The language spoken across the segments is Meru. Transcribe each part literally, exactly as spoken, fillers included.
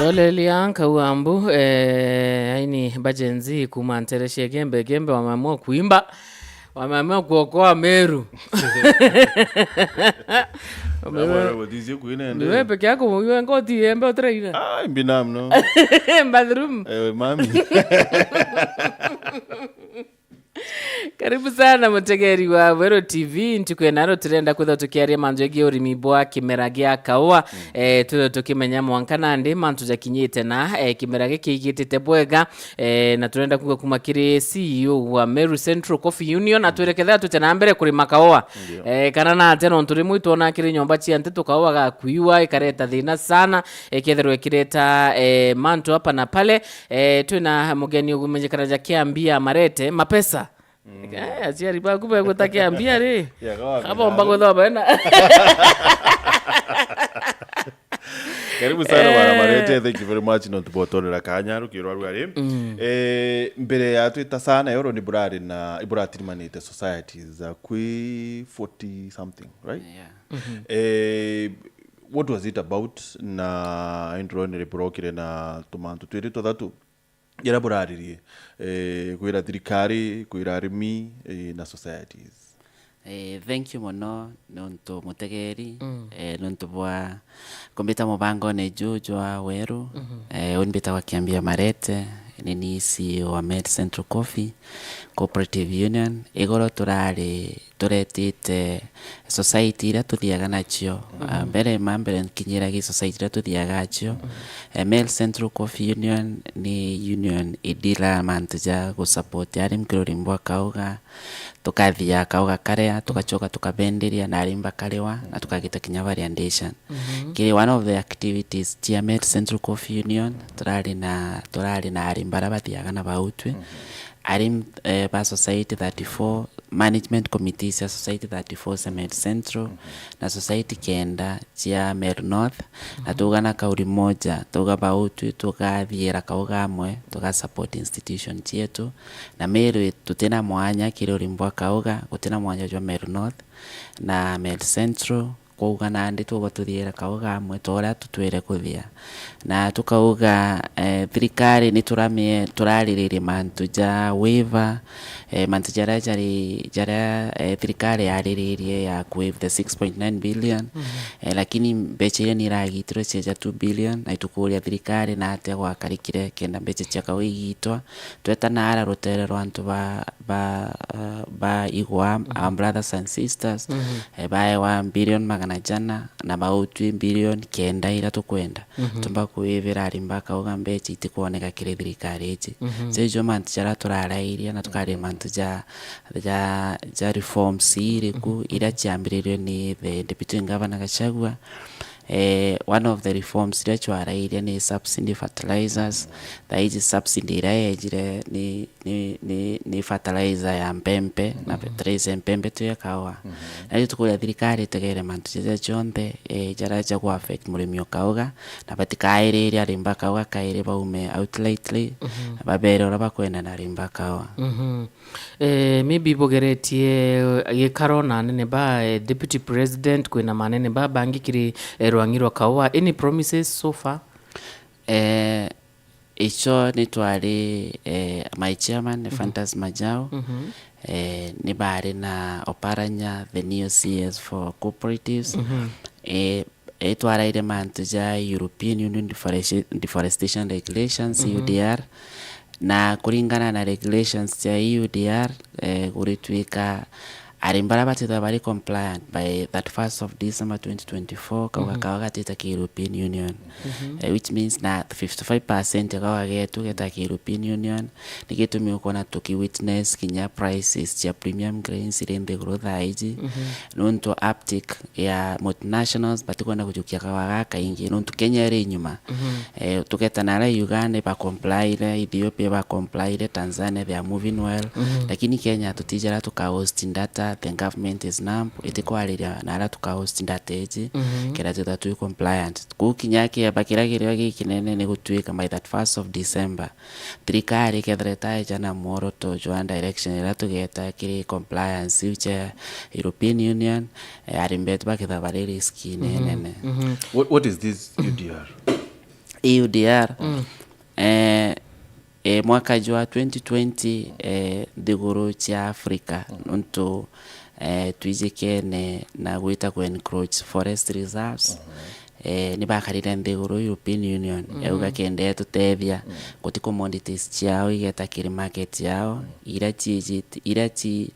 Olelia nkauga mbu, eh, aini ba Gen Z kuma ntere cia Gembe, Gembe wameamua kuimba, wameamua kuokoa Meru. Baba, wewe, guticio kuinende. Niwe peke yako, wewe ngoti embe utiraina. Ah, imbi namno. Bathroom. Eh, mami. Karibu sana mutegeri wa Weru T V. Ntuku ya naro turenda kwithirwa tukiaria mantu jegii urimi bwa kimera gia kaua. Mm. Eh, twithirwe tukimenya mwanka nandi mantu jakinyite na, eh, kimera giki igitite bwega. Eh, na turenda kuuga kuma kiri C E O wa Meru Central Coffee Union, atwire kethira twite na mbere kurima kaua. Ndio. Eh, kana nate nontu rimwe itwona kiri nyomba cia nteto kaua gakuiwa, ikareta thina sana, ikethirwa ikireta, eh, mantu hapa na pale. Eh, twina mugeni ugumenyekana ja Kiambia Marete, mapesa. Mm. Eh, aciari baku begwita Kiambia ri? Ya, kawa kabomba kinaga. Guthoma ena. Karibu sana, bwana Marete, thank you very much nontu bwa utonera kanya rukiro rwa rwari. Mm. Eh, mbere ya twita sana, yoro ni burari na, iburatirimanite societies za kwi forty something, right? Yeah. Eh, what was it about? Na indronere burokire na tumantu twiri tuthatu. Jaria buraririe, eh, kwira thirikari, kwira arimi, eh, na societies. Eh, thank you mono nontu mutegeri, mm, eh, nontu bwa kumbita mubangone juu jwa Weru. Mhm. Eh, uni mbitagwa Kiambia Marete, ni ni C E O wa Meru Central Coffee Cooperative Union. Igoro turari turetite society iria tuthiaga nacio. Mhm. Ah, mbere ma mbere nkinyiragia society iria tuthiaga nacio. Mhm. Eh, Meru Central Coffee Union ni union idila mantu ja gusupport arimi kiri urimi bwa kauga, tukathiaga kauga karia, tugacoka tukabenderia na arimi bakariwa, na tukagita kinya variandation. Mhm. Kiri one of the activities cia Meru Central Coffee Union, turari na, turari na arimi baria bathiaga na bautwi. Mhm. Arimi, eh, ba society thirty-four, management committee cia society thirty-four cia Meru Central, mhm, na society kenda cia Meru North, na, mhm, tuga na kauli moja, tuga bautwi tugathiira kauga amwe, tuga support institution cietu, na Meru tutina mwanya kiri urimi bwa kauga, gutina mwanya jwa Meru North na Meru Central, kwauga nandi tuga tuthiire kauga amwe ta uria tutwire kuthia. Na tukauga, eh, thirikari ni turamie, turariririe mantu ja waiver, eh, mantu jaria jari, jaria, eh, thirikari yariririe ya kuwaive the six point nine billion. Mhm. Eh, lakini mbeca iria ni iragitirwe cieja two billion, na itukuria thirikari na atia gwakarikire kenda mbeca cia kau igitwa. Tweta naara rutere rwa antu ba, ba, uh, ba igwa, mhm, our brothers and sisters, mhm, eh, baewa billion magana jana, na bautwi billion kenda iria tukwenda. Mhm. Tumba kuivira arimi ba kauga mbeca itikwoneka kiri thirikari iji. Mhm. So ijo mantu jaria turarairia na tukaria mantu ja, ja, ja reforms iriku, mhm, iria ciambiririo ni the deputy governor Gachagua. Eh, one of the reforms iria twarairia ni subsidy fertilizers. Thaa iji subsidy iria yejire ni, ni, ni, ni fertilizer ya mpempe, na, mhm, fertilizer ya mpempe tu ya kaua. Mhm. Na riu tukuria thirikari itegere mantu jaja jonthe, eh, jaria jagu affect murimi o kauga, na batikairiria arimi ba kauga kairi baume outrightly, mhm, na babere uria bakwenda na arimi ba kaua. Mhm. Eh, maybe ibugeretie, eh, gikaro na anene ba, eh, Deputy President, kwina manene ba bangi kiri, eh, rwang'i rwa kaua. Any promises so far? Eh, icio ni twari, eh, my chairman, mhm, Fantas Majau. Mhm. Eh, ni bari na Oparanya, the new C S for cooperatives. Mhm. Eh, itwaraire mantu ja European Union Deforest-, Deforestation Regulations, mhm, E U D R, na kuringana na regulations cia E U D R, eh, guritwika arimi baria batithwa bari compliant by thirty-first of December twenty twenty-four, kauga, mhm, kaua gatita ki European Union. Mhm. Eh, which means na fifty-five percent ya kaua getu geta ki European Union, ni gitumi ukwona tuki witness kinya prices cia premium grains iri nthiguru thaa iji. Mhm. Nontu uptick ya multinationals batikwenda kujukia kaua gaka kaingi, nontu Kenya iri nyuma. Mhm. Eh, tugeta na aria Uganda ba compliere, Ethiopia ba compliere, Tanzania they are moving well. Mhm. Lakini Kenya tutijara tuka host data, the government is numb, itikwariria na aria tuka host data iji, mhm, kenda twithwa twi compliant. Kuu kinya kieba kiria kirio gikinene ni gutuika by thirty-first of December, thirikari ikethira itaeja na mworoto jwa direction iria tugeta kiri compliance iu cia European Union, eh, arimi betu bakethira bari risk-ini, mhm, inene. Mhm. What, what is this U D R? E U D R. Eh, eh, mwaka jwa twenty twenty, eh, nthiguru cia Africa, nontu, eh, twijikene na gwita ku encroach forest reserves, eh, ni bakarire nthiguru European Union, yauga kenda itutethia guti commodities ciao igeta kiri market yao, ira ciijite, ira ci,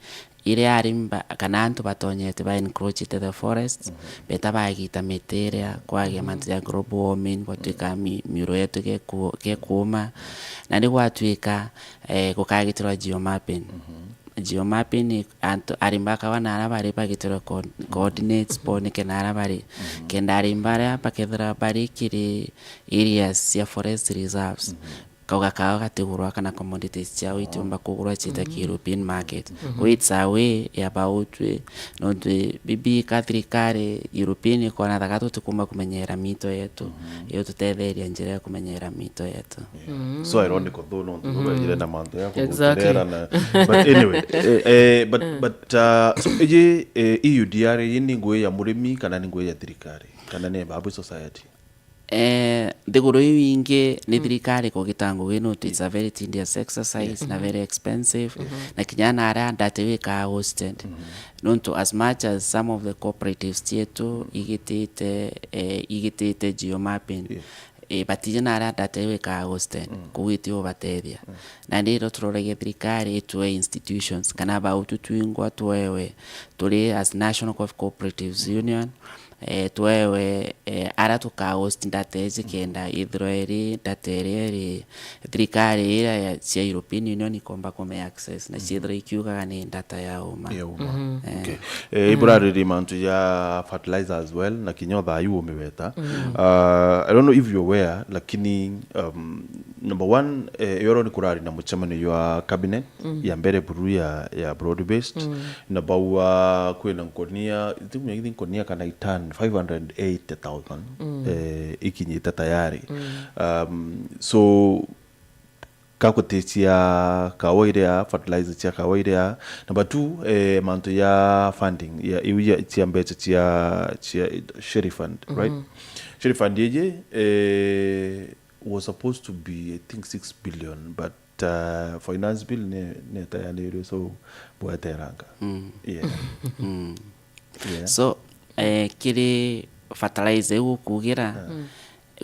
iria arimi ba-, kana antu batonyete ba encroachite the forest, beta bagita miti iria kwagia mantu ja global warming, gwatuika mi-, miuro yetu geku-, gekuuma, na ni gwatuika, eh, gukagitirwa geomapping. Geomapping ni antu, arimi ba kawa na aria bari bagitirwe co-, coordinates boneke na aria bari, kenda arimi baria bakethira bari kiri areas cia forest reserves, kauga kao gatigurwa kana commodities ciao itiumba kugurwa ciita ki European market. It's a way ya bautwi, nontu bibi ka thirikari European ikona thaka tutikumba kumenyera mito yetu, iyo tutetheria njira ya kumenyera mito yetu. Yeah. So ironical though, nontu babaijire na mantu ya Exactly. kuthukirera na, but anyway, eh, eh, but, but, uh, so iji, eh, E U D R iji ni ngui ya murimi kana ni ngui ya thirikari kana ni ya Babu Society? Eh, nthiguru iu ingi ni thirikari kugita ngugi, nontu it's a very tedious exercise na very expensive, na kinya na aria data iu ikaa hosted. Nontu as much as some of the cooperatives cietu igitite, eh, igitite geomapping, Yeah. eh, batiji na aria data iu ikaa hosted, kuu iti ubatethia. Na ndiro turoragia thirikari itue institutions, kana bautu twingwa twewe, turi as National Coffee Cooperatives Union, eh, twewe, eh, aria tuka host data iji kenda ithirwa iri data iria iri thirikari iria ya, cia European Union ikomba kume access, na ciithirwa ikiugaga ni data ya uma. Ya uma. Eh. Okay. Eh, iburariri mantu ja fertilizer as well, na kinya thayu umibeta. Uh, I don't know if you're aware, lakini, um, number one, eh, yoro ni kurari na mucemanio jwa cabinet ya mbere buru ya, ya broad based, na bau, uh, kwina nkonia, itikumenya githi nkonia kana itan five hundred eighty thousand, eh, ikinyite tayari. Um, so, ka guti cia kawa iria, fertilizer cia kawa iria. Number two, eh, mantu ya funding, ya, iu ya, cia mbeca cia, cia Sheri Fund, right? Sheri Fund iji, eh, was supposed to be, I think, six billion, but, uh, finance bill ni, ni itayanirwe, so bweteranga. Yeah. Yeah. So, eh, kiri fertilizer iu ukugira,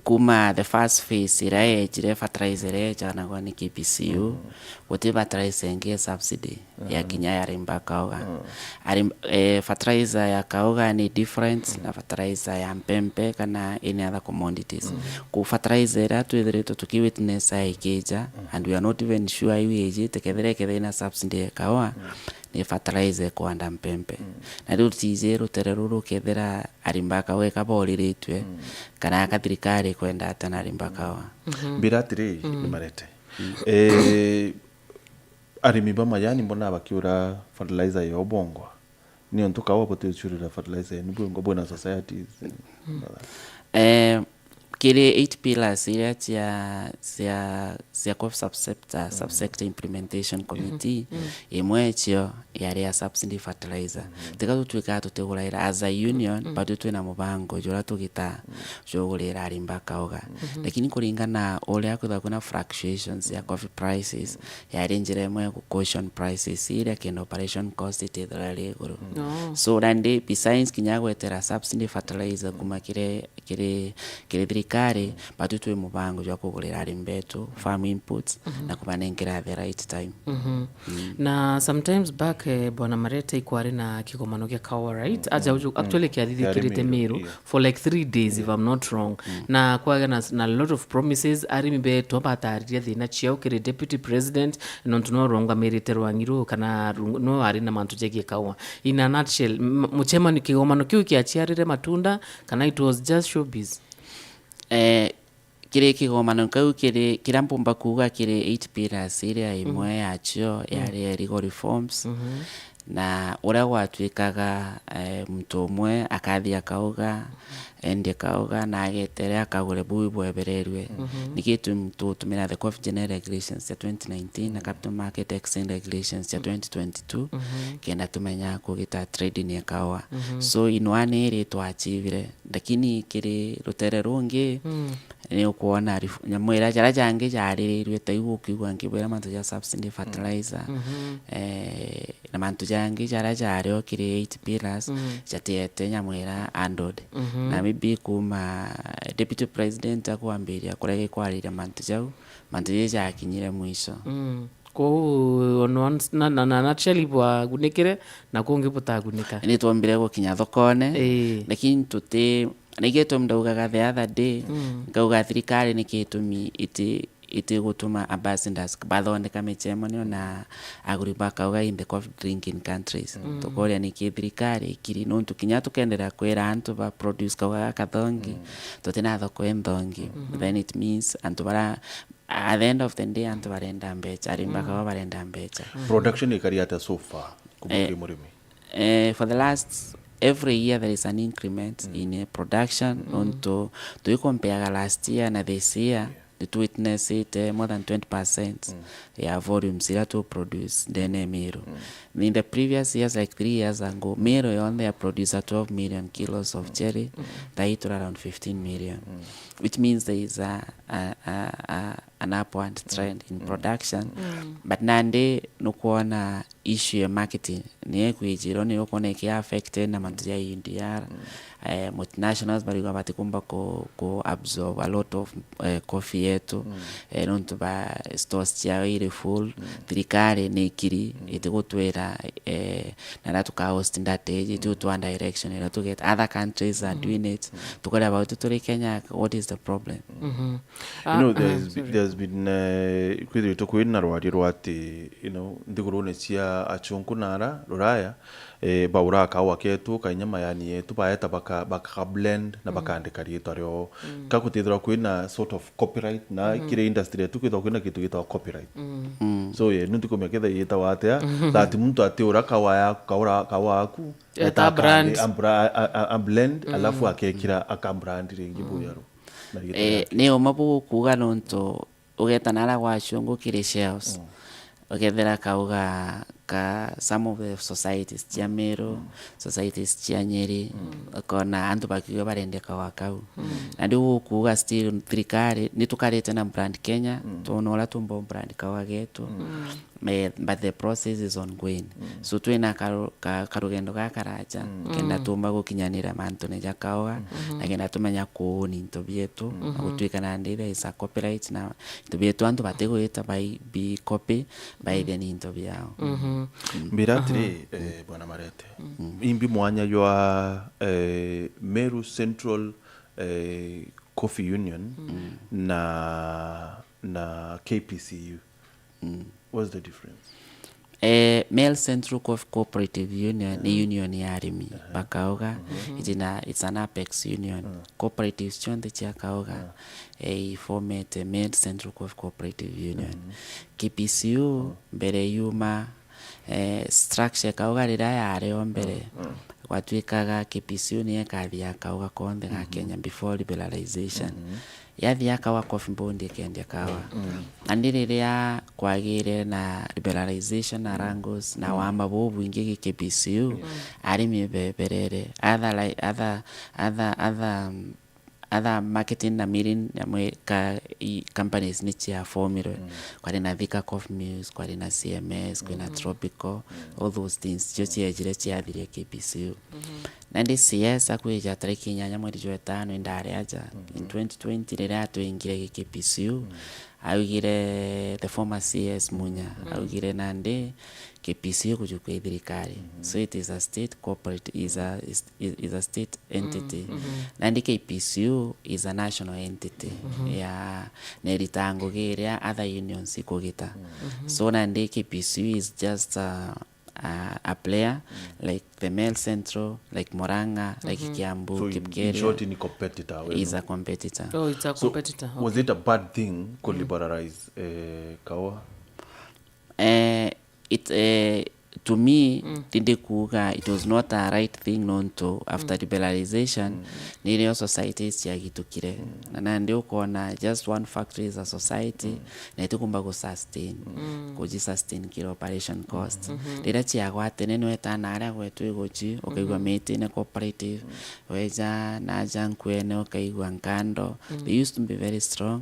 kuma the first phase iria yejire, fertilizer iria yejanagwa ni K P C U, guti fertilizer ingi ya subsidy ya kinya ya arimi ba kaoga. Arim-, eh, fertilizer ya kaoga ni different na fertilizer ya mpempe kana any other commodities. Ku fertilizer iria twithiritwe tuki witness ikija, and we are not even sure iu ijite, kethira ikethira ina subsidy ya kaoga, ni fertilizer ikwanda mpempe. Na riu tiji rutere ruru kethira arimi ba kaoga ika boriritue, kana aka thirikari ikwenda atia na arimi ba kaoga. Mbira atiri, ni Marete. Eh, arimi ba majani mbona bakiura fertilizer ya ubongwa? Ni untu kaoga buticurira fertilizer yenu bwingwa bwina societies? Eh, kiri eight pillars iria cia, cia, cia coffee subsector, subsector implementation committee, imwe icio yari ya subsidy fertilizer. Tiga tutwika tutiguraira as a union, bado twina mubango jura tugita jugurira arimi ba kaoga. Lakini kuringana uria kwithagwa kwina fluctuations ya coffee prices, yari njira imwe ya gu cushion prices iria kenda operation cost itithira iri iguru. So, nandi besides kinya gwetera subsidy fertilizer kuma kiri, kiri, kiri thirikari, batu twi mubango jwa kugurira arimi betu farm inputs na kubanenkera at the right time. Na sometimes back, eh, Bwana Marete, ikwari na kigomano gia kaoa, right? Aja uju, actually kiathithikirite Meru, yeah, for like three days, if I'm not wrong. Na kwaga na, na lot of promises, arimi betu bataririe thina ciao kiri deputy president, nontu no arungamirite rwangi ruu kana rung-, no ari na mantu jegie kaoa. In a nutshell, m-, mucemanio, kigomano kiu kiaciarire matunda kana it was just showbiz? Eh, kiri kigomano kau kiri, kiria mpumba kuuga kiri eight pillars iria imwe yacio yari ya legal reforms. Na uria gwatuikaga, eh, muntu umwe akathi akauga, endi akauga, na agetere akagure buu ibwebererue. Niki tu-, tutumira the Coffee General Regulations cia twenty nineteen na Capital Market Exchange Regulations cia twenty twenty-two, kenda tumenya kugita trading ya kaoa. So, in one iri twachievire, lakini kiri rutere rungi, Ni ukwona rif-, nyamu iria jaria jangi jaririrue, ta iu ukiigua nkibwira mantu ja subsidized fertilizer, eh, na mantu jangi jaria jario kiri eight pillars, jatiete nyamu iria handled. Na maybe kuuma Deputy President akwambiria kurega ikwariria mantu jau, mantu jau jakinyire mwisho. Mm. Kwou, on one s-, na, na, na, naturally bwagunikire, na kungi butagunika. Ni twombire gukinya thokone, Ii. lakini tuti, na igitumi ndaugaga the other day, Mm. nkauga thirikari ni gitumi iti, iti gutuma ambassadors bathondeka micemanio na aguri bakauga in the coffee drinking countries. Mm. Tukoria niki thirikari ikiri, nontu kinya tukenderea kwira antu ba produce kauga gaka thongi, Mm. tutina thoko inthongi. Mm-hmm. Then it means antu bara At the end of the day, antu barenda mbecha, arimi ba kawa barenda mbecha. Production ikari atia so far, kuma Eh, kwi murimi? Eh, for the last, every year there is an increment in, eh, production. Nontu tuikompeaga last year na this year, ni tu witnessite more than twenty percent ya volumes iria tu produce ndene ya Meru. In the previous years, like three years ago, Meru yonthe ya produce twelve million kilos of cherry, thaa ii turi around fifteen million, which means there is a, a, a, a, an upward trend in production. But nandi nukwona issue ya marketing niyo ikwijirwo, niyo ukwona iki affected na mantu ja U N D R. Eh, multinationals bariuga batikumba ku, ku absorb a lot of, eh, coffee yetu. Eh, nontu ba stores ciao iri full. Thirikari ni ikiri, itigutwira, eh, na ria tuka host ndate iji, itutwa direction iria tugeta. Other countries are doing it. Tukoria bautu turi Kenya, what is the problem? You know, there's be-, there's been, eh, kwithiritwe kwina rwaria rwa ati, you know, nthigurune cia achunku na ara Ruraya, eh, baura kawa ketu, kainya mayani yetu, baeta baka, baka blend na bakandika riitwa rioo. Ka kutithirwa kwina sort of copyright, na kiri industry yetu kwithirwa kwina kintu gitagwa copyright. So, ye, nuntu kumenya ketha yitawa atia, that muntu atiura kawa ya, kaura, kawa aku, Eta eta brand. akandi-, a bra-, a, a, a blend, alafu akekira, aka brand ringi buyaru. Na riitwa Eh, riake. Ni uma bugukuga nontu ugeta nara gwa achunku kiri shelves. Ukethira kauga ka some of the societies cia Meru, societies cia Nyeri, ukona antu bakiuga barendia kawa kau. Na riu gukuga still thirikari, ni tukarite na brand Kenya, twona uria tumba brand kawa getu. Eh, but the process is ongoing. So twina karu-, ka-, karugendo gaka karaja, kenda tumba gukinyanira mantune ja kawa, na kenda tumenya kuuni into bietu, na gutuika nandi there is a copyright, na into bietu antu batigwita bai-, bi copy, baithia ni into biao. Mbira atiri, eh, Bwana Marete, imbi mwanya jwa, eh, Meru Central, eh, Coffee Union na, na K P C U. What's the difference? Eh, Meru Central Coffee Cooperative Union ni union ya arimi ba kauga. It's in a, it's an apex union. Cooperatives cionthe cia kauga, eh, i formete Meru Central Coffee Cooperative Union. K P C U mbere yuma, eh, structure kauga riria yari o mbere, gwatuikaga K P C U niyo ikathia kauga konthe ga Kenya before liberalization. Yathia kawa Coffee Board ikendia kawa. Nandi riria kwagire na liberalization na Rangos na wamba bubwingi gi K P C U, arimi beberere. Other li-, other, other, other, um, other marketing na milling, amwe ka, i, companies ni cia formirwe. Kwari na Thika Coffee Mills, kwari na C M S, kwina Tropical, all those things. Cio ciejire ciathiria K P C U. Nandi C S akwija tariki inyanya mweri jwa itano indari aja. In twenty twenty riria atwingire gi K P C U, augire, the former C S Munya, augire nandi K P C U kujukua i thirikari. So it is a state corporate, is a, is, is a state entity. Nandi K P C U is a national entity. Ya, na iritaga ngugi iria other unions ikugita. So nandi K P C U is just a, a, a player like the Meru Central, like Murang'a, like Kiambu, So in, in Kipkeria short, ni competitor, we is know. A competitor. Oh, it's a So, competitor. Was Okay. it a bad thing ku liberalize, eh, kawa? Eh, it, eh, to me, ndindi kuuga it was not a right thing, nontu after liberalization, nirio society ciagitukire. Na nandi ukona just one factory is a society, na itikumba gu sustain, kuji sustain kira operation cost. Riria ciagwatene, niweta na aria gwetu iguji, ukaigua miti ni cooperative, weja naja nkuene ukaigua nkando. They used to be very strong,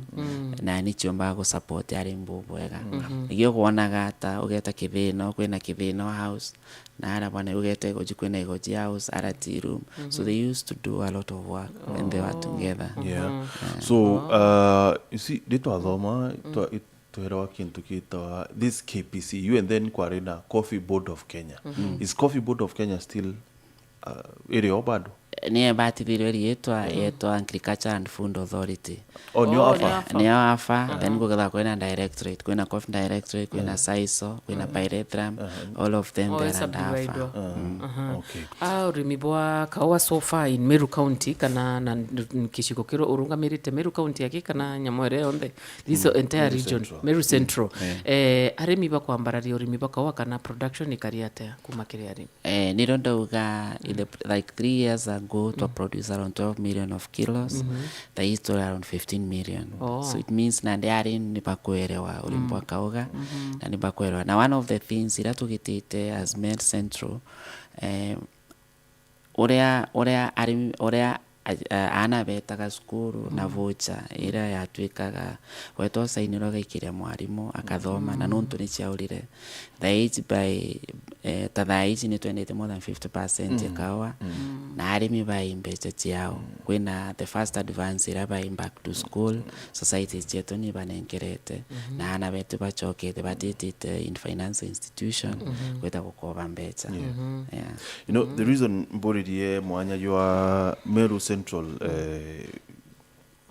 na ni ciombaga gu support arimi bubwega. Nigio kwonaga ata ugeta kithino, kwina kithino house, na ara bwana ugeta igoji, kwina igoji house, ara tea room. So they used to do a lot of work when they were together. Yeah. So, uh, you see, ritwathoma, twa-, it-, twerewa kintu gitawa this K P C U, and then kwari na Coffee Board of Kenya. Is Coffee Board of Kenya still, uh, iri o bado? Ni ibatithirwe riitwa, yetwa Agriculture and Food Authority. Oh, nio Oh, afa? nio afa. Nio afa, then gukethira kwina directorate, kwina Coffee Directorate, kwina SAISO, kwina Pyrethrum, all of them Oh, they are under afa. subdivided. Ah, okay. Ah, urimi bwa kaua so far in Meru County, kana na n-, n-, gicigo kiria urungamirite Meru County aki, kana nyamu iria yonthe? This entire Meru region, Central. Meru Central. Eh, arimi bakwambararia urimi bwa kaua kana production ikari atia kuma kiri arimi? Eh, nirio ndauga in the, like, three years ago, twa produce around twelve million of kilos. Thaa ii turi around fifteen million. Oh. So it means nandi arimi ni bakwerewa urimi bwa kauga, na ni bakwerewa. Na one of the things iria tugitite as Meru Central, eh, uria, uria arimi, uria a-, a-, aana beetaga cukuru na voucher iria yatwikaga, gwetwa usainirwe ugaikiria mwarimu akathoma, na nontu ni ciaurire, thaa iji by, eh, ta thaa iji ni twendete more than fifty percent ya kaua, na arimi bai mbeca ciao. Kwina the first advance iria bai back to school, societies cietu ni banenkerete, na aana betu bacokete batitite in finance institution, gwita gukoba mbeca. Yeah. Yeah. You know, the reason mburirie mwanya jwa Meru Central, eh,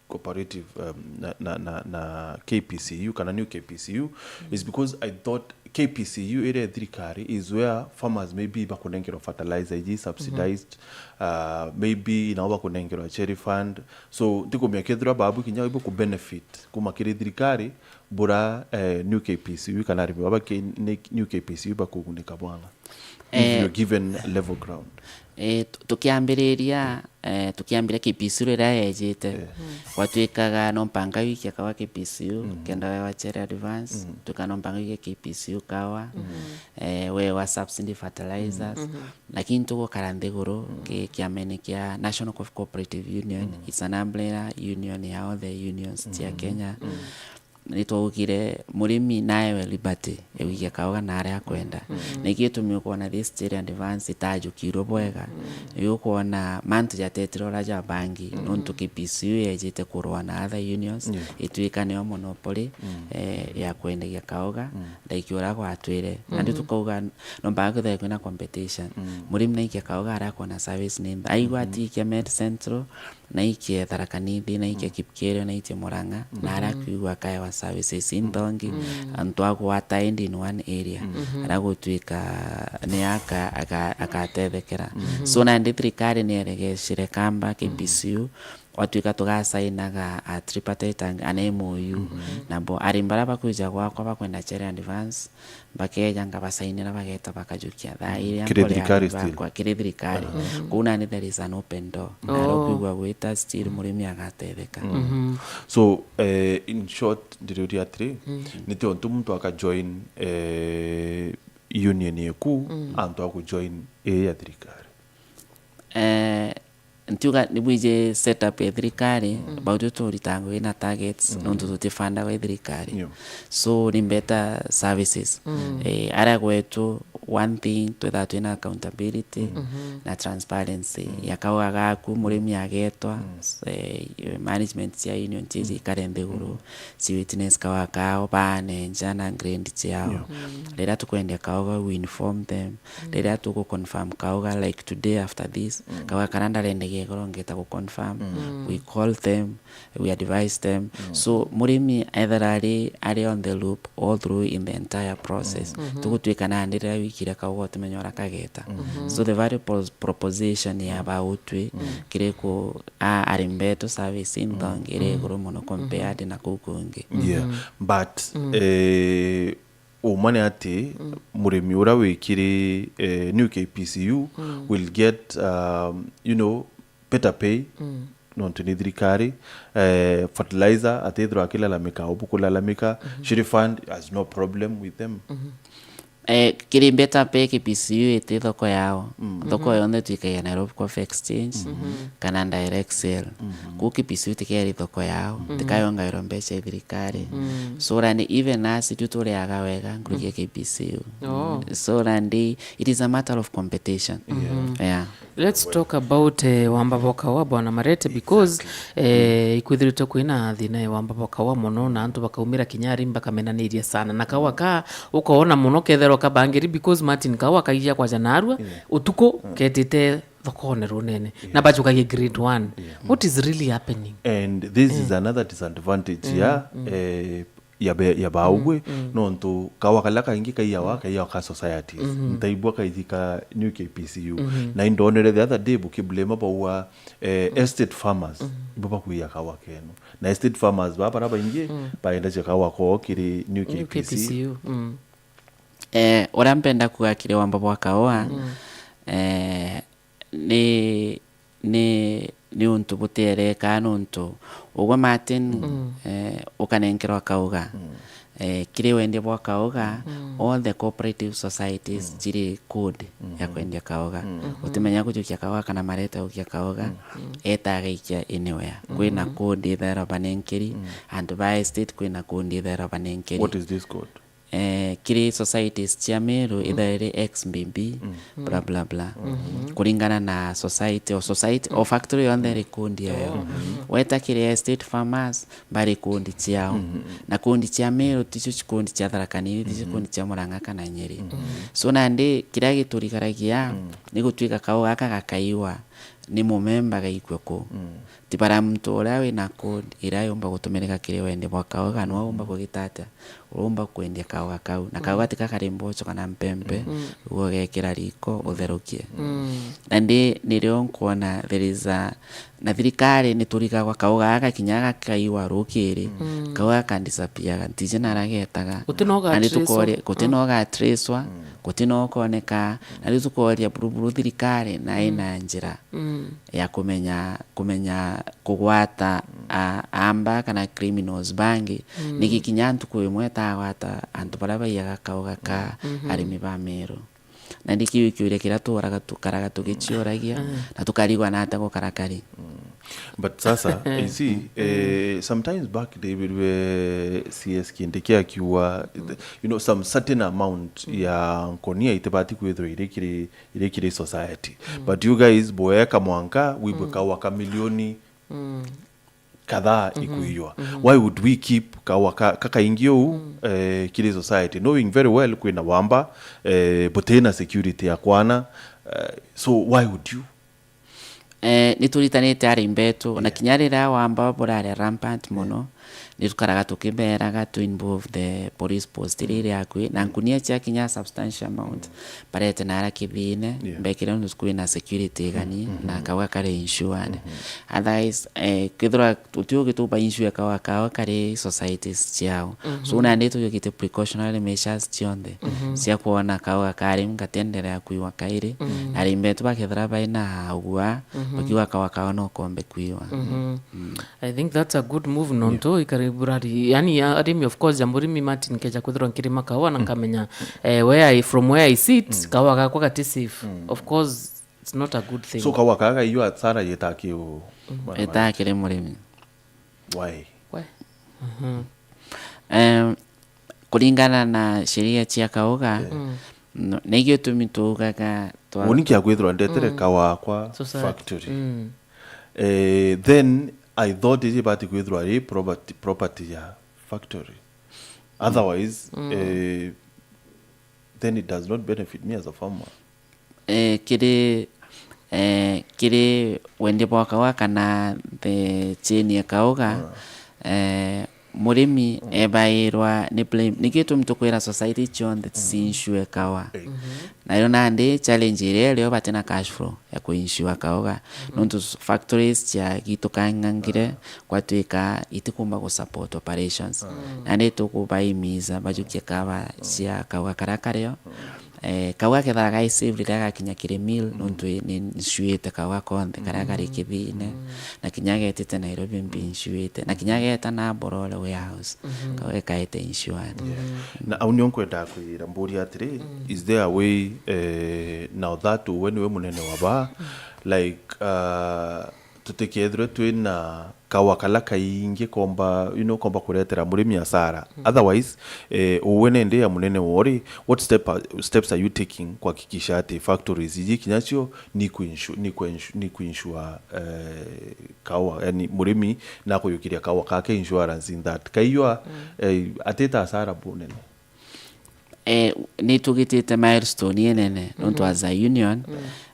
Cooperative, um, na, na, na, na K P C U, kana new K P C U, is because I thought K P C U iria ya thirikari is where farmers maybe bakunengerwa fertilizer iji subsidized, uh, maybe nao bakunengerwa cherry fund. So, ntikumenya kethira babu kinya ibo ku benefit kuma kiri thirikari, bura, eh, new K P C U kana arimi baba ki-, ni new K P C U bakugunika bwanga if Eh, you're given level ground? Eh, tu-, tukiambiriria, eh, tukiambiria K P C U riria yejite, gwatwikaga no mpanga wikie kawa K P C U, kenda wewa cherry advance, twika no mpanga wikie K P C U kawa, eh, wewa subsidy fertilizers, lakini tugukara nthiguru ki-, kiamene kia National Coffee Cooperative Union, it's an umbrella union ya all the unions cia Kenya. Ni twaugire murimi naewe liberty ya gwikia kauga na aria akwenda. Na ikio gitumi ukwona this cherry advance itajukirwe bwega. Ni ukwona mantu jatetire uria ja bangi, nontu K P C U yejite kurwa na other unions, itwika nio monopoly, eh, ya kwendagia kauga, ndaiki uria gwatwire. Nandi tukauga, no mpaka kwithirwe kwina competition. Murimi naikia kauga aria akwona service ni ntha. Aigua atikia Meru Central, naikie Tharaka Nithi, naikie Kipkere, naikie Murang'a, na aria akuigua akaewa services inthongi, antu agwata endi in one area, aria gutwika ni aka-, aka-, akatethekera. So, nandi thirikari nieregecire kamba K P C U, gwatwika tugasainaga a tripartite ag-, an M O U, nabo arimi baria bakwija gwakwa bakwenda cherry advance, bakeja ngabasainira bageta bakajukia thaa iria kiri nkore thirikari arimi still? Bakwa, kiri thirikari. Kuu nani there is an open door. Na aria ukwigua gwita still murimi agatetheka. So, eh, in short, ndiriuria atiri, ni tiontu muntu aka join, eh, union iku, antu aku join ii ya thirikari? Eh, ntiuga ni bwiji setup ya thirikari, bau tu turitaga ngugi na targets, nontu tutifandagwa i thirikari. So, ni better services. Eh, aria gwetu, one thing, twethaga twina accountability na transparency. Ya kauga gaku, murimi agetwa, eh, management cia union cia ici ikare nthiguru, ci witness kauga kao, baane nja na grade ciao. Riria tukwendia kauga, we inform them, riria tugu confirm kauga, like, today after this, kauga kana ndarendagia igoro, ngeta gu confirm, we call them, we advise them. So, murimi ethera ari, ari on the loop all through in the entire process. Tugutwika nandi riria wikire kauga utimenya uria kageta. So, the value pros-, proposition ya bautwi kiri ku, a, arimi betu service inthongi iri iguru muno compared na kuu kungi. Yeah, but, eh, Uma ni ati, mm, murimi uria wi kiri, eh, new K P C U, mm, will get, um, you know, better pay, mm, nontu ni thirikari, eh, fertilizer atithirwa akilalamika, ubu kulalamika, mm-hmm, Shiri Fund has no problem with them. Mm-hmm. Eh, kiri better pay K P C U iti thoko yao. Mm. Thoko, mm-hmm, yonthe twikagia Nairobi Coffee Exchange, mm-hmm, kana direct sale. Mm-hmm. Kuu K P C U tikeri thoko yao, mm, tikayongairwa mbeca i thirikari. Mm. So randi even us tu turiaga wega nkuruki ya K P C U. Oh. So randi it is a matter of competition. Yeah. Mm-hmm. Yeah. Let's talk about, eh, wamba bwa kaua, Bwana Marete, because, exactly, eh, ikwithiritwe kwina thina ya wamba bwa kaua mono, na antu bakaumira kinya ari bakamenaniria sana. Na kaua ka, ukoona mono ketherwa kabangiri, because Martin kaua kaija kwaja narua, yeah, utuku, mm, ketite thokone runene. Yeah. Na bajukagia grade one. Yeah. What is really happening? And this is, mm, another disadvantage, mm, ya, mm, eh, ya be-, ya baugwe, mm, mm, nontu kaua karia kaingi kaiawa, mm, kaiawa ka societies. Mm-hmm. Ntaigua kaithika new K P C U. Mm-hmm. Na indonere the other day bukiblame baua, eh, mm, estate farmers, mm-hmm, ibo bakuia kaua kenu. Na estate farmers ba bara baingi, mm, baendagia kaua koo kiri new K P C U. New K P C U, mm. Eh, uria mpenda kuga kiri wamba bwa kaua, mm, eh, ni, ni, ni untu butierekaa nontu ugwe Martin, mm, eh, ukanenkerwa kauga. Mm. Eh, kiri wendia bwa kauga, mm, all the cooperative societies, mm, ciri code ya, mm-hmm, kwendia kauga. Mm-hmm. Utimenya gujukia kauga kana Marete gukia kauga, mm, mm, eta agaikia anywhere. Mm-hmm. Kwina code ithairwa banenkeri, mm, antu ba estate kwina code ithairwa banenkeri. What is this code? Eh, kiri societies cia Meru, mm, ithairi X B B, mm, bla, bla, bla. Mm-hmm. Kuringana na society, o society, o factory yonthe iri kundi yayo. Oh. Mm-hmm. Weta kiri estate farmers, bari kundi ciao. Mm-hmm. Na kundi cia Meru, ticio cikundi cia Tharaka Nithi, ticio, mm-hmm, kundi cia Murang'a kana Nyeri. Mm-hmm. So nandi, kiria giturigaragia, mm, ni gutuika kaua gaka gakaiwa ni mumemba gaikue kuu. Mm. Ti bara muntu uria wina code iria yumba gutumirika kiri wendia bwa kauga, niwe umba kugita atia? Urumba kwendia kauga kau. Na kauga, mm, ti kakari mboco kana mpempe, mm, uguo ugekira riko, mm, utherukie. Mm. Na ndi, nirio nkwona there is a, na thirikari ni turigagwa kauga gaka kinya gakaiwa rukiri, mm, kauga gaka disappear, ntiji nara getaga. Guti no ga tracewa. Guti no ga tracewa, mm, guti no koneka. Na riu tukoria buruburu thirikari na ina, mm, njira, mm, ya kumenya, kumenya kugwata, mm, a-, amba kana criminals bangi. Mm. Niki kinya ntuku imwe itagwata antu baria baiyaga kauga ka, mm-hmm, arimi ba Meru? Na ndi kiu kiuria kiria turaga tukaraga tugiciuragia, mm, na tukarigwa na atia gukara kari. Mm. But sasa, you see, mm, eh, sometimes back David we C S Kindiki akiuga, mm, you know, some certain amount, mm, ya nkonia itibati kwithirwa iri kiri iri kiri society. Mm. But you guys, bweka mwanka wibwe, mm, kaua ka milioni, mm, kadhaa, mm-hmm, ikuiywa. Mm-hmm. Why would we keep kaua ka, kakaingi uu, mm, eh, kiri society? Knowing very well kwina wamba, eh, butina security ya kwana, eh, so why would you? Eh, ni turitanite arimi betu, na, yeah, kinya riria wamba burari rampant, yeah, mono, ni tukaraga tukiberaga to involve the police post iria, mm, iri akui, na, mm, nkunia cia kinya substantial amount, mm, barete nara kibine, yeah, mbekire undu kwina security igani, mm-hmm, na kauga kari insured. Mm-hmm. Otherwise, eh, kethira uti ugituba insure kauga kao kari societies ciao. So, mhm, nandi tujukite precautionary measures cionthe, mhm, cia kwona kauga kari ngatienderea kuiwa kairi. Mm. Na arimi betu bakethira baina ugua, mhm, bakiuga kauga kao no kombe kuiwa. Mhm. Mm. I think that's a good move, nontu, yeah, ikari burari, yani, ya, arimi, of course, ya murimi Martin keja kwithirwa nkirima kaua na, mm, nkamenya, eh, where I, from where I sit, mm, kaua gakwa gati safe. Mm. Of course, it's not a good thing. So, kaua kaa gaiywa, hasara yetakiu, mm, bwana Martin? Itakiri murimi. Why? Why? Mhm. Em, kuringana na sheria cia kauga, yeah, mm, no, na igio tumi tuugaga twa- Uni kia kwithirwa ndetere, mm, kaua kwa society, factory. Mm. Eh, then I thought iji ibati kwithirwa ri property, property ya factory. Otherwise, mm, eh, then it does not benefit me as a farmer. Eh, kiri, eh, kiri wendia bwa kauga kana the chain ya kauga, ah, eh, Murimi ebairwa ni blame. Niki gitumi tukwira society cionthe ciinsure kawa? Nayo nandi challenge iria irio batina cash flow ya kuinsure kauga, nontu s- factories cia gitu kang'ang'ire gwatuika itikumba gusupport operations. Nandi tukubaimiza bajukie kawa cia kauga karia kario. Eh, kauga kethira gaisave riria gakinya kiri mill, nontu i- ni ncuite kauga konthe karia kari kithine, na kinya getite Nairobi mbi ncuite, na kinya geta na Borore warehouse, kauga ikaete insured. Na au nio nkwendaa kwira mburi atiri, is there a way, eh, now that we niwe munene wa ba, like, uh, tutikethirwe twina kawa kala kaingi komba, you know, komba kuretera murimi asara. Otherwise, eh, uwe nende ya munene wori, what step are, steps are you taking kuhakikisha ati factories iji kinya cio ni kuinsure, ni kuinsure, ni kuinsure, eh, kawa, yani murimi nakuyukiria kawa kake insurance in that kaiywa, eh, atita asara bunene? Eh, ni tugitite milestone inene, nontu as a union,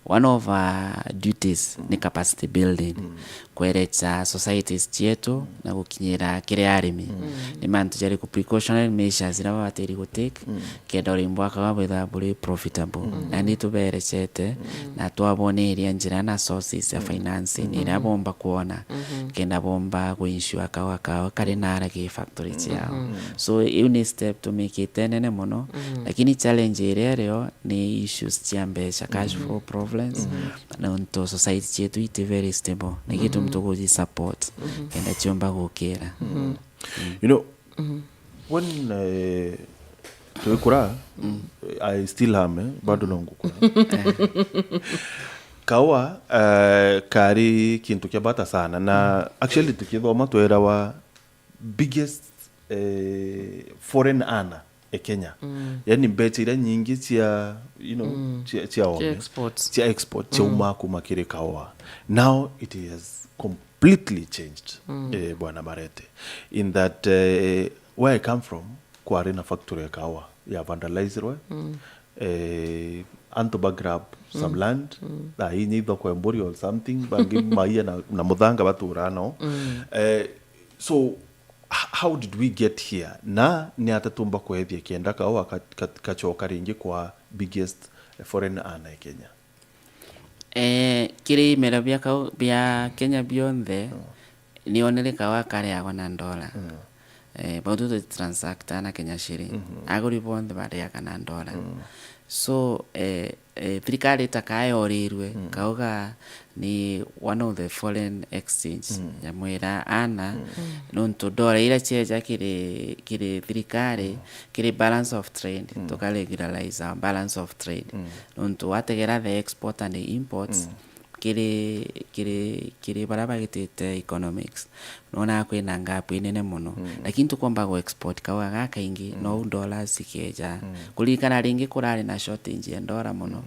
one of our duties ni capacity building, kwerecha societies cietu na gukinyira kiri arimi ni mantu jariku, precautionary measures iria babatiri gutake, kenda urimi bwa kawa bwithirwa buri profitable. Na ni tuberecete na twaboneria njira na sources ya financing iria bomba kwona, kenda bomba kuinsure kawa kao kari nara ki factory ciao. So iu ni step tumikite nene mono, lakini challenge iria irio ni issues cia mbeca, cash flow problems, nontu society cietu iti very stable, na gitumi tukuji support kenda ciomba gukira. You know, when, eh, twikura, I still am, eh, bado no ngukura. Kawa, eh, kari kintu kia bata sana, na actually tukithoma twerawa biggest, eh, foreign earner e Kenya. Yani mbeca iria nyingi cia, you know, cia, cia ome, exports. Cia export, cia uma kuma kiri kawa. Now it has completely changed, eh, Bwana Marete, in that, eh, where I come from, kwari na factory ya kawa ya vandalizirwe, eh, antu ba grab some land, na hii ni thoko ya mburi or something, bangi maia na, na muthanga batura no. Eh, so, h-, how did we get here? Na ni ata tumba kwethia kenda kawa ka-, ka-, kacoka ringi kwa biggest foreign earner e Kenya? Eh, kiri imera bia kau-, bia Kenya bionthe, nionere kawa kareagwa na ndola. Eh, bau tu transacta na Kenya shilling. Aguri bonthe bareaga na ndola. So, eh, eh, thirikari itakayorirwe, kauga ni one of the foreign exchange ya mwira ana, nontu ndola iria cieja kiri, kiri thirikari, kiri balance of trade, tuka regularize our balance of trade. Nontu wategera the export and the imports, kiri, kiri, kiri baria bagitite economics, nonaga kwina gap inene mono. Lakini tukomba gu export kawa gaka kaingi, no u dollars ikeja. Kuririkana ringi kurari na shortage ya dollar mono.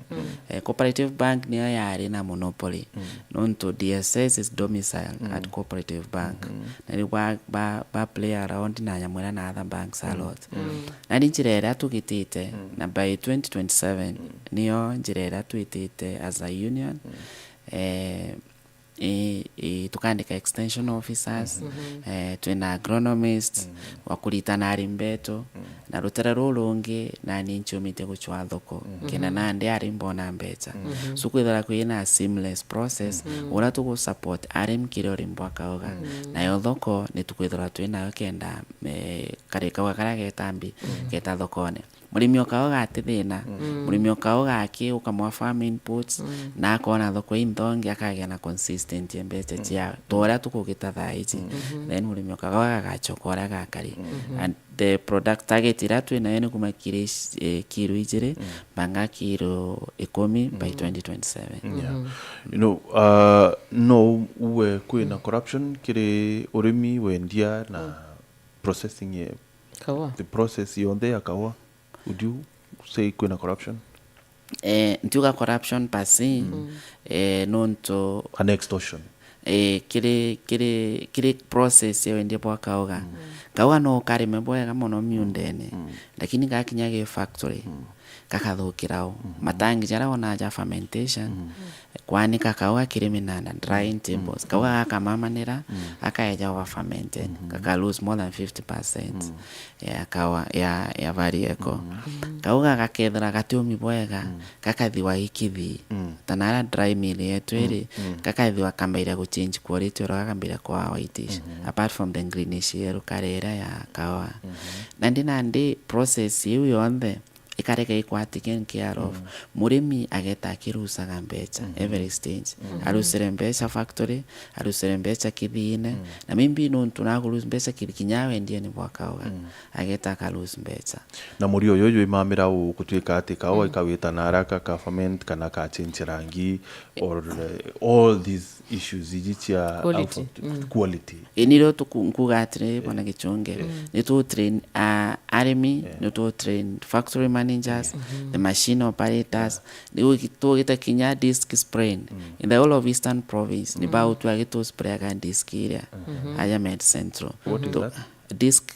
Eh, Cooperative Bank niyo yari na monopoly. Nontu D S S is domicile at Cooperative Bank. Na riu ba, ba, ba play around na nyamu iria na other banks a lot. Na ni njira iria tugitite, na by twenty twenty-seven, niyo njira iria twitite as a union. Eh, eh, eh, tukandika extension officers, eh, twina agronomist, wa kuritana arimi betu, na rutere ruu rungi, nani nchiumite gucwa thoko, kenda nandi arimi bona mbeca. So kwithira kwina seamless process, uria tugu support arimi kiri urimi bwa kauga. Nayo thoko, ni tukwithirwa twinayo kenda, eh, kari kauga karia geta mbi, geta thokone. Murimi o kauga ati thina. Murimi o kauga aki ukamwa farm inputs, na akona thoko inthongi, akagia na consistent ya mbeca cia to uria tukugita thaa iji. Then murimi o kauga agacoka uria gakari. And the product target iria twinayo ni kuma kiri, eh, kiro ijiri mpanga kiro ikumi by twenty twenty-seven. Yeah. You know, uh, no uwe kwina corruption kiri urimi, wendia na processing ye Kawa. The process yonthe ya kawa, would you say kwina corruption? Eh, ntiuga corruption per se, eh, nontu kana extortion? Eh, kiri, kiri, kiri process ya wendia bwa kauga. Kauga no karime bwega mono miundene, lakini gakinya gi factory, gakathukira u. Mhm. Matangi jaria wonaa ja fermentation, mhm, kwanika kauga kiri minanda, drying tables, kauga gakamamanira, mhm, gakaeja over fermented, mhm, gaka lose more than fifty percent, mhm, ya kawa, ya, ya value eko. Mhm. Kauga gakethira gatiumi bwega, mhm, gakathiwa ikithii. Mm. Ta naria dry mill yetu iri, mm, gakathiwa kambiria guchange quality, oro gakambiria kwa whitish, mhm, apart from the greenish yellow colour iria ya kawa. Mhm. Nandi, nandi process iu yonthe ikarega ikwa taken care of. Mm. Murimi ageta akirusaga mbecha, mhm, every stage. Mhm. Arusire mbecha factory, arusire mbecha kithiine, mm, na maybe nontu nakuruse mbecha kithi kinya wendie ni bwa kauga, mm, ageta akaruse mbecha. Na murio uyu jwimamira u gutwika ati kawa, mm, ikawita na haraka, ka ferment, kana ka change rangi, or, uh, all these issues iji cia quality, alpha-, mm, quality. Ii nirio tuku-, nkuga atiri, eh, bwana Gichunge, eh, ni tu train, uh, arimi, eh, ni tu train factory managers, eh, mhm, the machine operators, eh, ni ugi-, tugita kinya disc spraying. Mm. In the whole of Eastern Province, ni, mm, bau tu agitu sprayaga disc iria, mhm, aja Med Central. What is that? Disc,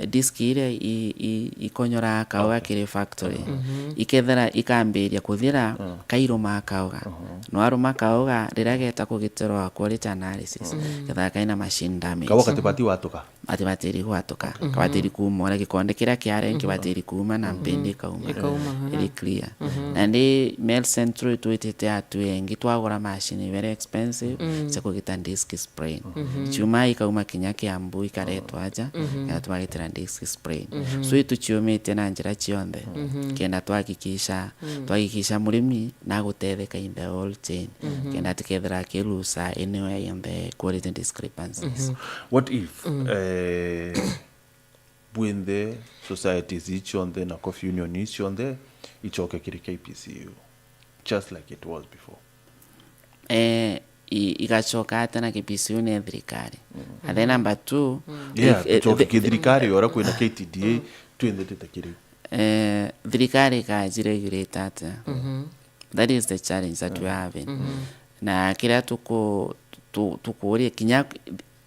disc iria i, i, ikonyoraa kauga, okay, kiri factory. Mhm. Ikethira ikambiria kuthira, mm, kairuma kauga. Mhm. No aruma kauga, riria geta kugitirwa quality analysis, mm, kethira kaina machine damage. Kauga katibati watuka? Ati batiri gwatuka. Mhm. Kabatiri kuuma uria gikonde kiria kiare, mhm, nkibatiri kuuma na, mhm, mpindi ikauma. Ikauma, aha. Iri clear. Mhm. Na ni Med Central itwitite atu engi, twagura machine very expensive, mm, cia kugita disc spraying. Mhm. Ciuma ikauma kinya Kiambu, ikaretwa aja, mhm, na twagitira disc spraying. Mhm. So, ituciumite na njira cionthe, mhm, kenda twahakikisha, mm, twahakikisha murimi na gutetheka in the whole chain. Mhm. Kenda tikethira akirusa anywhere in the quality discrepancies. Mhm. What if, mm, eh, bwinthe, societies ii cionthe na coffee union ii cionthe icoke kiri K P C U, just like it was before? Eh, i-, igacoka atia na K P C U ni thirikari? Mm. And then number two, mm, yeah, if, eh, tucoke thi-, ki thirikari, ora kwina K T D A, mm, twinthe tutakiri. Eh, thirikari ikajiregulate atia? Mhm. That is the challenge that we are having. Mhm. Na kiria tuku-, tu-, tukuria kinya,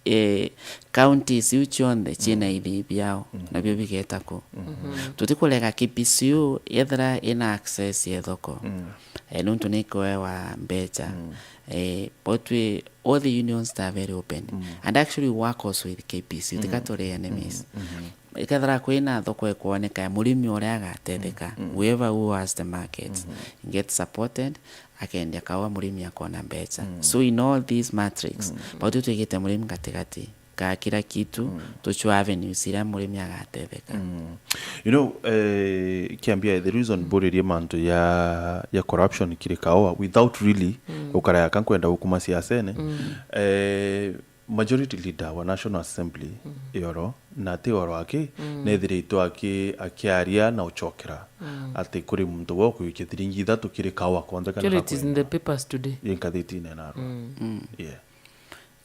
eh, counties iu cionthe ciina, mm, ithii biao, mm, nabio bigeta ku. Mhm. Tutikurega K P C U yethira ina access ya thoko. Mm. Eh, nontu ni ikwewa mbecha. Mm. Eh, but we, all the unions, they are very open. Mm. And actually work also with K P C U. Mm. Tika turi enemies. Mm. Mhm. Ikethira kwina thoko ikwoneka ya murimi uria agatetheka, mm, mm, whoever who has the market, mhm, get supported, akendia kaua, murimi akona mbecha. Mm. So in all these matrix, mm, bau tu twigite murimi gatigati ka kila kitu, mm, tuchwa avenues iria murimi agatetheka. Mm. You know, eh, Kiambia, the reason, mm, mburirie mantu ya, ya corruption kiri kaua, without really, mm, gukara yaka nkwenda gukuma siasene, mm, eh, majority leader wa National Assembly, mm, yoro, na ati oro aki, mm, nethirite aki-, akiaria na ucokera, mm, ati kuri muntu we ukuikia thiringi ithatu kiri kaua konthe kana. Actually, it is in the gakwenda papers today. Ii ngathitine narua. Mm. Mm. Yeah.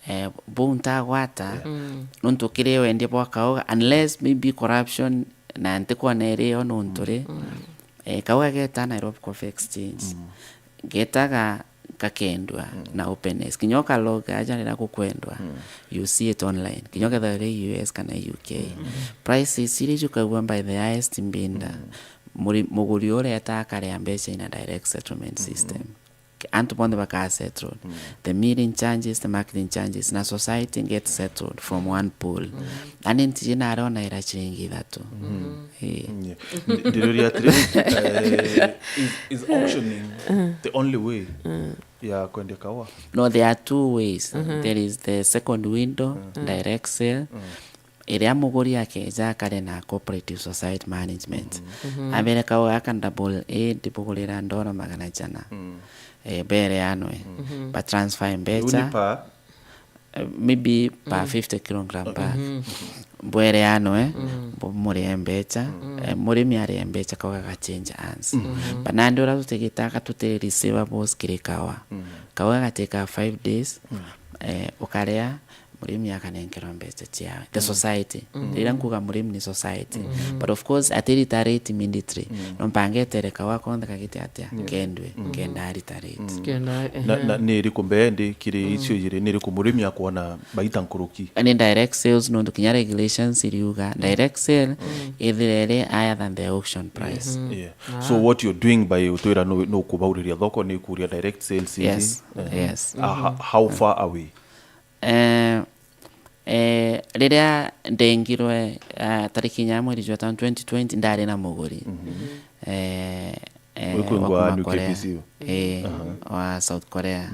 Eh, buu ntagwata, yeah, mm, nontu kiri wendia bwa kauga, unless maybe corruption, na ntikwona irio nontu ri, mm, eh, kauga geta Nairobi Coffee Exchange. Mm. Getaga gakendwa, mm, na openness. Kinya ukaloga aja riria gukwendwa, mm, you see it online. Kinya ukethira uri U S kana U K. Mm. Prices iria ijukagua by the highest bidder, mm, muri-, muguri uria eta akaria mbecha in a direct settlement, mm-hmm, system. Antu bonthe baka settled. Mm. The milling charges, the marketing charges, na society get settled from one pool. Mm. Ani ntiji narona ira chiringi ithatu. Mm. Eh. Mm, yeah. Ndi-, ndiriuria atiri, eh, is, is auctioning, mm, the only way, mm, ya kwendia kaua? No, there are two ways. Mm-hmm. There is the second window, mm, direct sale. Mm. Iria muguri akeja akare na cooperative society management. Mhm. Mhm. Abere kaua gaka double A, ndibugurira ndoro magana jana. Mm. Eh, bereanwe. Mhm. Ba transfer mbecha. Iu ni per? Eh, maybe per, mm, fifty kilogram bag. Mhm. Bwereanwe, mm, bu-, murie mbecha, mm, eh, murimi arie mbecha kauga ga change hands. Mhm. But nandi uria tutigitaga tuti receivables kiri kaua. Mm. Kaua gatikaga five days, mm, eh, ukaria, murimi akanenkerwa mbeca ciawe. The society. Riria nkuga murimi ni society. But of course, ati retire immediately. No mpange etere kawa konthe kagite atia? Kendwe. Kenda retire. Kenda, na, ehe. Na ni iriku mbee ndi kiri icio ijiri, ni iriku murimi akwona baita nkuruki? Ni direct sales, nontu kinya regulations iriuga direct sale ithire iri higher than the auction price. Yeah. So what you're doing by utwira nu, nukubauriria thoko ni kuria direct sales iji? Yes, yes. Ah, ho-, how far away? Eh, eh, riria ndengirwe, ah, tariki inya mweri jwa tano twenty twenty, ndari na muguri. Eh, eh, Wi kwingwa wa kuma Korea. K B C u? Eh, wa South Korea.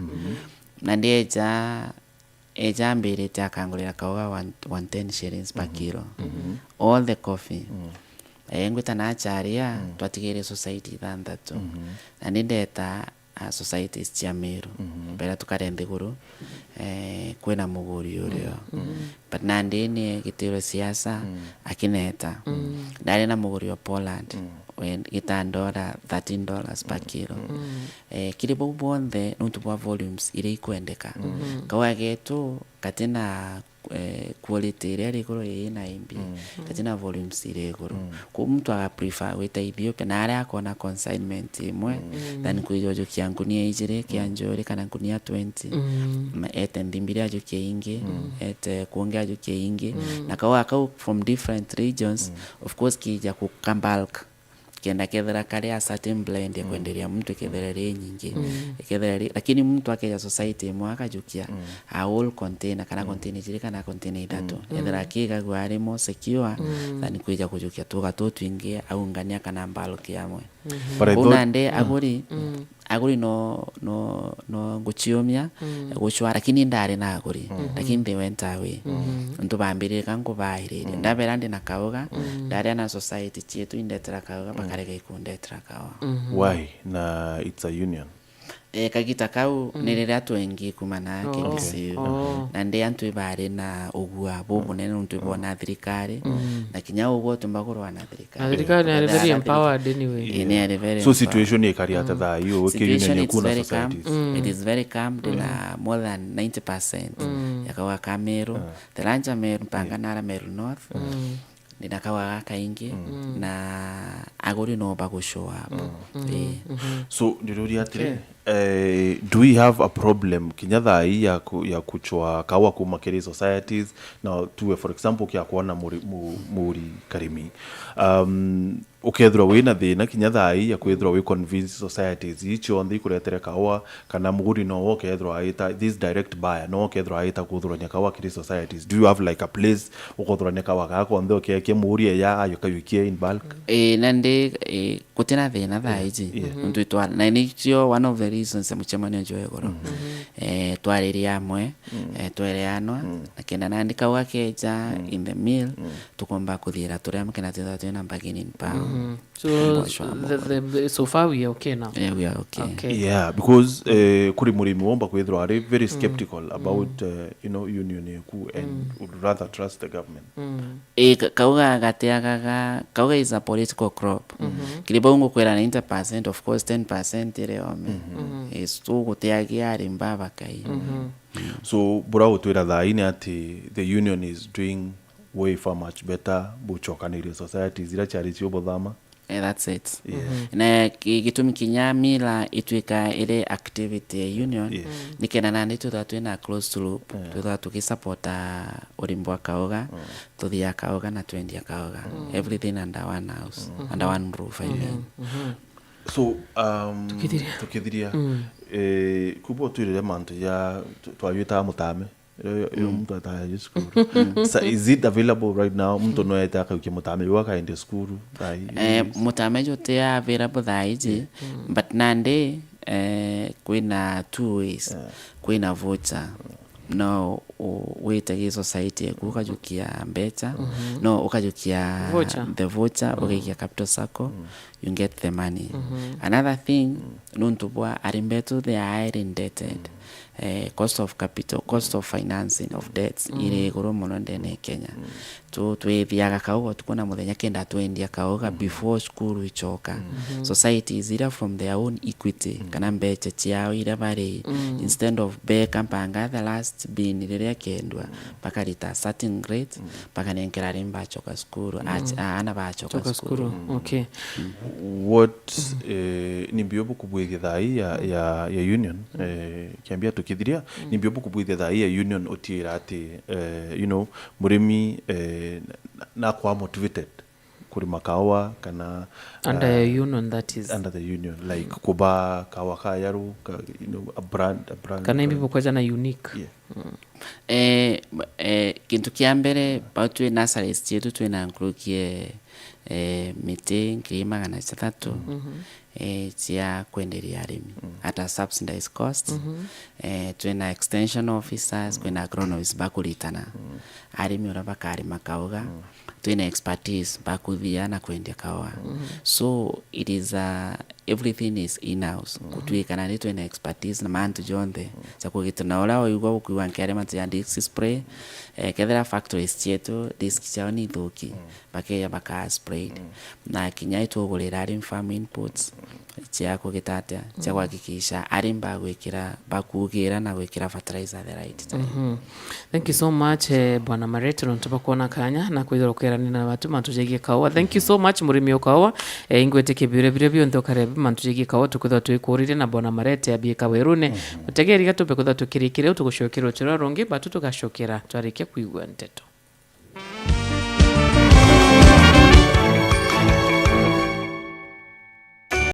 Na ndieja, eja ambirite akangurira kauga one, one ten shillings per kilo. All the coffee. Eh, ngwita na acharia, twatigire society ithanthatu. Na ni ndeta, ah, societies cia Meru. Mbere tukare nthiguru, eh, kwina muguri urio. But nandi ni gitirwe siasa, akineta. Ndari na muguri wa Poland, we gita ndora thirteen dollars per kilo. Eh, kiri bau bonthe, nontu bwa volumes iria ikwendeka. Kauga getu, katina eh, quality iria iri iguru ii na imbi, katina volumes iri iguru. Kwou muntu aga prefer gwita Ethiopia, na aria akona consignment imwe, than kwija ujukia ngunia ijiri kia njuri kana ngunia twenty. Ma-, ete nthimbiri ajukie ingi, ete kungi ajukie ingi. Na kauga kau from different regions, of course, kija kuka bulk. Kenda kethira kari a certain blend ya kwenderia muntu ikethira ri nyingi. Ikethira ri, lakini muntu akeja society imwe akajukia a whole container, kana container ijiri kana container ithatu. Ethira akigagua ari more secure than kwija kujukia tuga tutwingi aungania kana bulk amwe. But I thought, nandi aguri, aguri no, no, no nguchiumia, guchwa, lakini ndari na aguri. Lakini they went away. Ntu bambiririe ka nkubairiria. Ndabera ndi na kauga, ndaria na society cietu indetera kauga, bakarega ikundetera kawa. Why? Na it's a union. Eh, kagita kau ni riria twengi kumana K B C U. Na ndi antu ibari na ugua bubunene nontu ibona thirikari. Na kinya ugua utumba kurwa na thirikari. Na thirikari ni ari very empowered anyway. Eh, ni ari very empowered. So situation ikari ata thaa hii, ukiunion iku na societies? It is very calm, ndina more than ninety percent ya kauga ka Meru, the larger Meru, mpanga nara Meru North. Ndina kauga gaka ingi, na aguri no bagu show up. Eh. So, ndiruria atiri, eh, do we have a problem kinya thaa hii ya ku-, ya kuchwa kawa kuma kiri societies? Na tuwe, for example, kia kuona muri-, mu-, muri karimi. Um, ukethirwa wina thina kinya thaa hii ya kwithirwa wi convince societies ii cionthe ikuretere kawa, kana muguri nowe ukethirwa aita, this direct buyer, nowe ukethirwa aita kuthurania kawa kiri societies? Do you have, like, a place ukothurania kawa gaka konthe ukeekia muuri eya ayo kayukie in bulk? Eh, na ndi, eh, gutina thina thaa iji. Nontu itwara, na nikio one of the reasons ya mucemanio nju iguru. Eh, twaririe amwe, eh, twereanwa, na kenda nandi kau gakeja in the mill, tukomba kuthiira turia amwe kenda twithirwa twina bargaining power. So, the, the, so far we are okay now. Yeah, we are okay. Okay. Yeah, because, eh, kuri murimi womba kwithirwa ari very skeptical about, eh, you know, union yeku and would rather trust the government. Eh, ka-, kauga gateagaga, kauga is a political crop. Kiri bau ngukwira ninety percent, of course, ten percent iri ome. Is tu guteagia ari mbaba kai. So, bura utwira thaa ii ni ati the union is doing way far much better buchokanirie societies iria ciari cio buthama. Eh, that's it. Yeah. Na ki-, gitumi kinya mila itwika iri activity ya union, ni kenda nandi twithwa twina closed loop, twithwa tukisupporta urimi bwa kauga, tuthia kauga na twendia kauga. Everything under one house, under one roof, I mean. So, um, tukithiria, tukithiria, eh, kubo twirire mantu ja tu-, twajwitaga mutame. Iyo, iyo muntu ataya ju cukuru. Sa-, is it available right now? Muntu no ete akaukia mutame ju akaende cukuru thaa ii? Eh, mutame ju ti available thaa iji, but nandi, eh, kwina two ways. Kwina voucher. No u-, wite gi society eku ukajukia mbecha, no ukajukia the voucher, ugaikia capital sacco, you get the money. Another thing, nontu bwa arimi betu, they are highly indebted. eh, cost of capital, cost of financing of debts iri iguru muno ndene ya Kenya. Tu twithiaga kauga utuku na muthenya kenda twendia kauga before cukuru icoka. Societies iria from their own equity kana mbecha ciao iria bari, instead of beka mpanga the last bin riria kendwa, bakarita a certain rate, bakanenkera arimi bacoka cukuru, a- aana bacoka Coka cukuru. Cukuru. Okay. What eh, ni mbio bukubwithia thaa ii ya, ya, ya union eh, kiambia tukithiria ni mbio bukubwithia thaa ii ya union utiira ati eh, you know, murimi eh, na- nakwa motivated kurima kawa kana Under your union, that is. Under the union, like kuba kawa ka yaru ka, you know, a brand, a brand Kana imbi brand. Bukweja na unique. Yeah. Eh, m- eh, kintu kia mbere bau twi nurseries cietu twina nkuruki eh, miti ngiri magana jathatu eh, cia kwenderia arimi at a subsidized cost. Eh, twina extension officers, kwina agronomists bakuritana arimi uria bakarima kauga. Twina expertise bakuthia na kwendia kawa. So it is a, everything is in house. Gutwikana ni twina expertise na mantu jonthe ja kugitira na uria uigua gukuigua nkiarima tuja disc spray, eh, kethira factories cietu disc ciao ni ithuki, bakeja baka spray. Na kinya itugurira arimi farm inputs cia kugita atia, cia kuhakikisha arimi bagwikira, bakugira na gwikira fertilizer the right time. Thank you so much eh, bwana Marete nontu bakwona kanya na kwithirwa kweranira na batu mantu jegie kaua. Thank you so much murimi o kaua. Eh, ingwitikia biuria biria bionthe ukarea bi mantu jegie kaua tukwithirwa twikuririe na bwana Marete abie kawerune. Mutegeri gatumbe kwithirwa tukirikire u tugucokera ucura rungi batu tugacokera twarikia kwigua nteto.